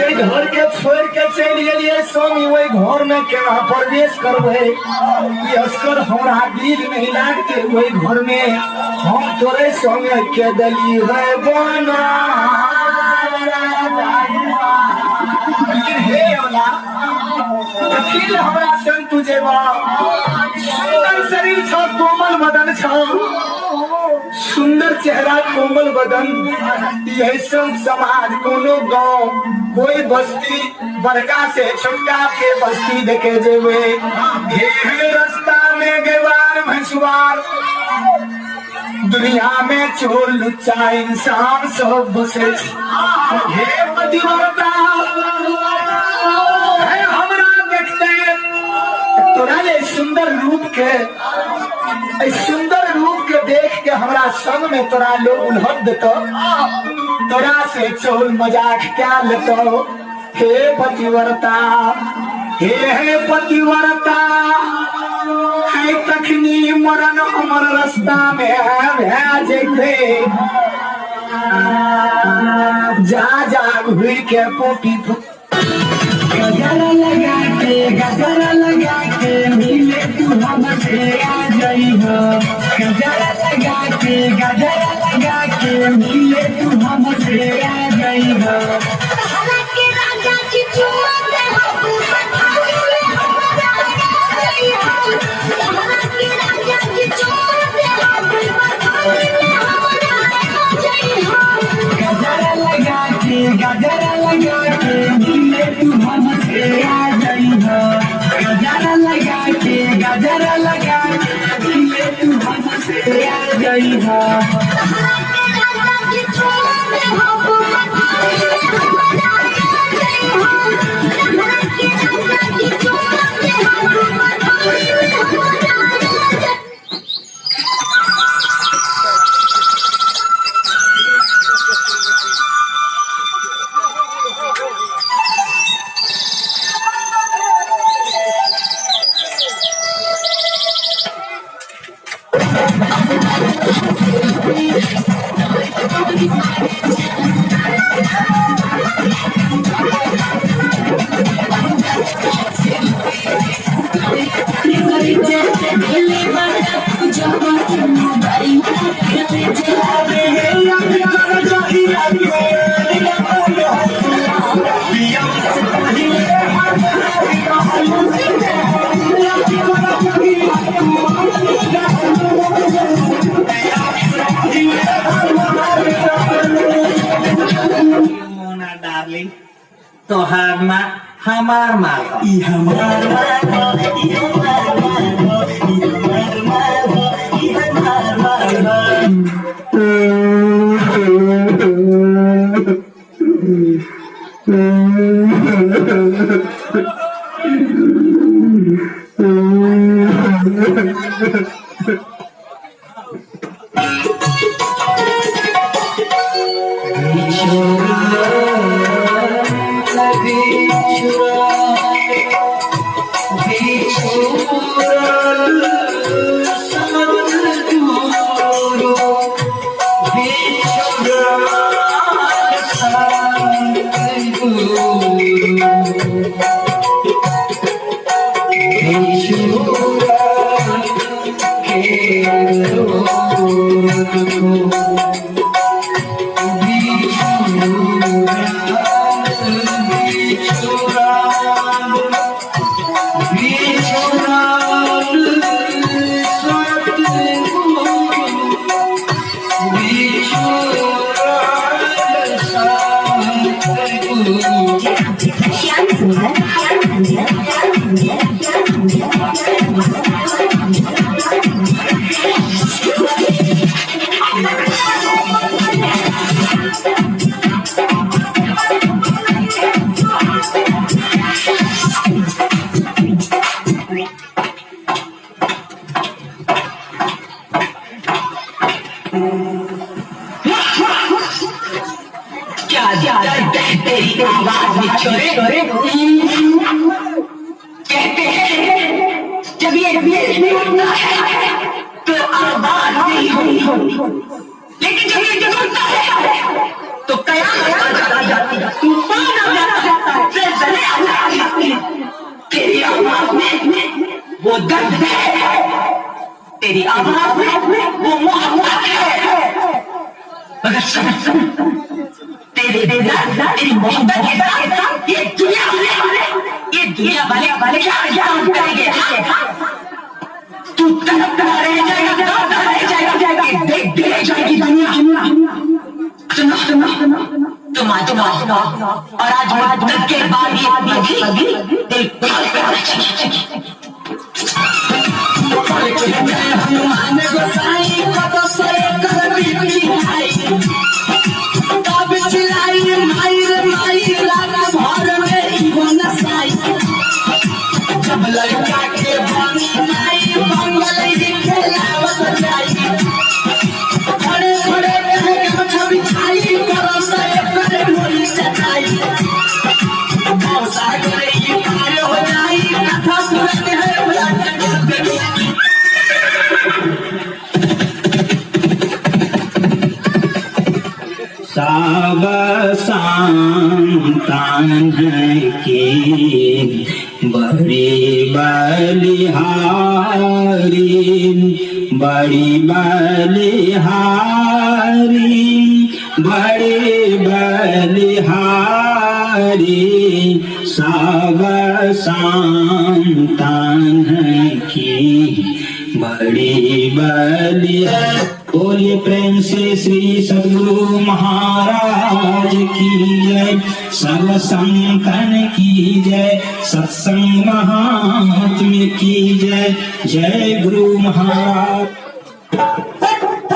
जे घर के छोड़ के चलि गेलियै स्वामी, ओहि घर में केना प्रवेश करबै? ई असगर हमरा दिल नहीं लागते ओहि घर में। हम तोरे संगे के देली है बना। लेकिन हे अवला, कथी हमरा संग तू जेबा? सुंदर शरीर छ, कोमल बदन छ, सुंदर चेहरा, कोमल बदन। यही सब समाज, कोनो गांव, कोई बस्ती, बड़का से छोटका के बस्ती देखे जेबे, हे हे रास्ता में गेवार भैंसवार, दुनिया में चोर लुच्चा इंसान सब बसे। हे पतिव्रता, हे हमरा देखते तोरा ले सुंदर रूप के, सुंदर रूप के देख के हमरा संग में तोरा लोग उलहन देतो, तोरा से चोल मजाक क्या लेतो। हे पतिव्रता, हे हे पतिव्रता, है तखनी मरण हमर रास्ता में भए जेते। जा जा घुर के पोपी गजरा लगा के, गजरा लगा के मिले तू हमसे आ जाई हो। गजरा लगा के, गजरा लगा के मिले तू हमसे आ जाई हो। गजरा लगा के, गजरा लगा के मिले तू हमसे आ जाई हो। गजरा लगा के, गजरा लगा के मिले तू हमसे आ जाई हो। मोना डार्लिंग, तोहार माँ हमार माँ। ई हमार माँ हो, ई हमार माँ हो, ई हमार माँ हो, ई हमार माँ हो। क्या दर्द है तेरी आवाज में छोरे। कहते हैं जब ये दिल में उठता है तो आवाज नहीं होती, लेकिन जब ये जगता है तो कयामत आ जाती है, तूफान आ जाता है। तेरी आवाज में वो मोहब्बत है, मगर सुन, तेरे तेरी मोहब्बत के साथ ये दुनिया वाले क्या काम करेंगे? तू तड़पता रह जाएगा, तड़पता रह जाएगा, देख देख जाएगी दुनिया। सुनो सुनो, तुम आज और आज मुद्दत के बाद ये दिल हनुमान गोसाई कत से कर बीती आई, तब चिल्लाई माई रे माई, रात भर में इहो नसाई। जब लड़का के बनी माई, मंगल खेलावत जाई। खड़े खड़े कहे गमछा बिछाई, करम कर होई चटाई। सागर ई पार हो जाई, कथा सुनत है। सब संतान की बड़ी बलिहारी, बड़ी बलिहारी, बड़ी बलिहारी, सब संतान की बड़ी बलिहारी। बोलिए प्रेम से श्री सदगुरु महाराज की जय, सब संतन की जय, सत्संग महात्म्य की जय, जय गुरु महाराज।